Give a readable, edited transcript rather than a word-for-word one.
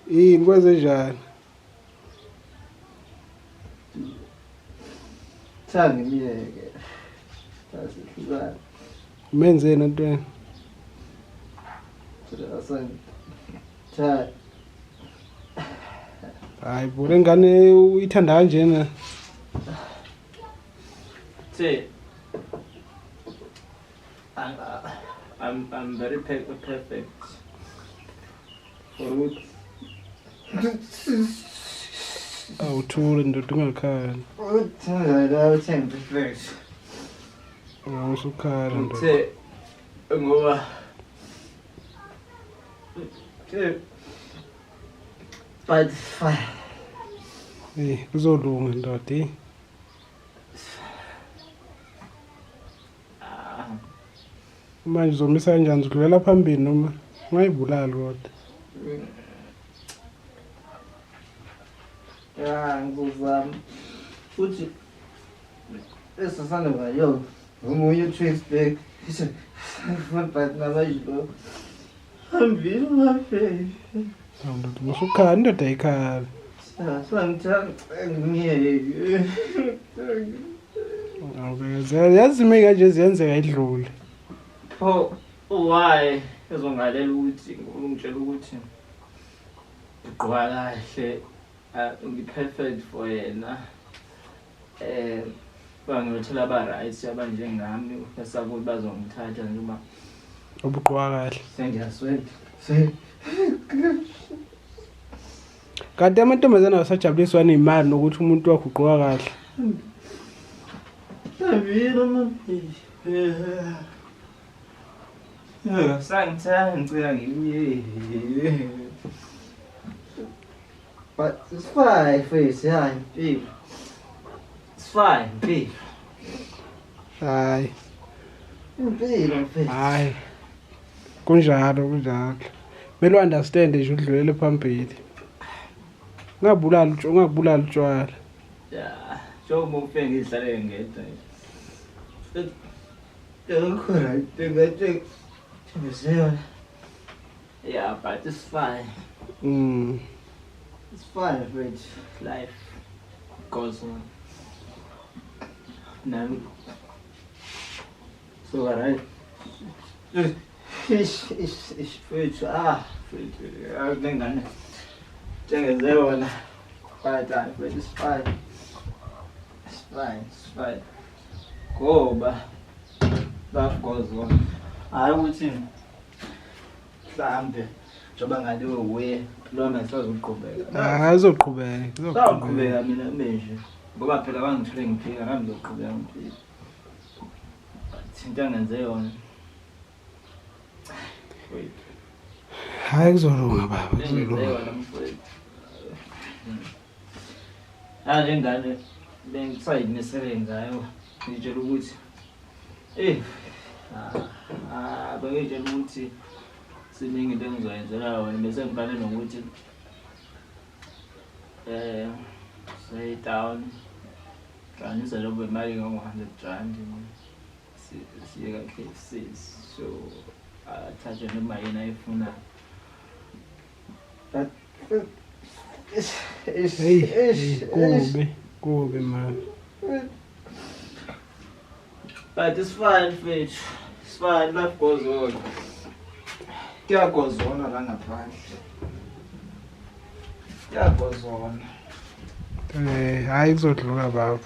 Yini kwenzenjani? Thanda ngimyeke. Sasihlukana. Umenzeni entweni? Cha. Hayi bo le ngane uyithanda kanjena. See, I'm very perfect. For ukuthi Awuthule ndoda ungakhala. Uthanda uthe perfect. Awusukhala ndoda. Uthe ngoba uthe but fine. Eh kuzolunga ndoda. Eh. Ah, Manje uzomisa kanjani udlulela phambili noma ungayibulali kodwa. Ya ngizozama futhi esasanda yo omunye 2 weeks back but namanje lo hambile mafefe. Hawu ndoda usukhala indoda ayikhala. Sangithanda ngiyeke. Awubekezela yazi ime kanje ziyenzeka idlule. Pho why ezongalela ukuthi ungitshela ukuthi ngigqoka kahle ngi-perfect for yena bangiyothola aba-right abanjengami besakuthi bazongithatha njengoba Ubugqoka kahle. sengiyaswela. Kanti amantombazane awasajabuliswa nemali nokuthi umuntu wakho ugqoka kahle. Hambile mafefe. Sangithanda ngicela ngimyeke. But it's fine, face, yeah, impilo. It's fine, impilo. Hayi. Impilo, mfethu. Hayi. Kunjalo kunjalo. Kumele u-understand nje udlulele phambili. Ungabulali ungabulali utshwala. Ya, njengoba ufike ngidlale ngedwa nje. Akukho right, ngathi thembiseyona. Yeah, but it's fine. It's fine, mfethu. Life goes on. Nami. So right. Ish, ish, ish, mfethu. Ah, mfethu. Akungane. Njengenze wona. But mfethu, it's fine. It's fine, it's fine. Ngoba life goes on. Hayi ukuthi mhlambe njengoba ngaliwe wuye impilo yami ayisazuqhubeka. Hayi izoqhubeka, izoqhubeka. Sawuqhubeka mina manje ngoba phela bangithole ngiphila nami ngizoqhubeka ngiphila. But into angenze yona. Wait. Hayi kuzolunga baba, Engenze kuzolunga. yona mfowethu. Le ngane bengisayimisele ngayo ngitshela ukuthi bengitshela ukuthi siningi into engizoyenzela yona bese ngibhale nokuthi say down hlanganisa lobo imali ngango-100 rand siye ka-KFC so athathe noma yini ayifunayo. But Hey, hey, kubi, kubi man. But it's fine, mfethu. It's fine, life goes on. Kuyagozona la ngaphandle. Kuyagozona. Hayi kuzodlula baba.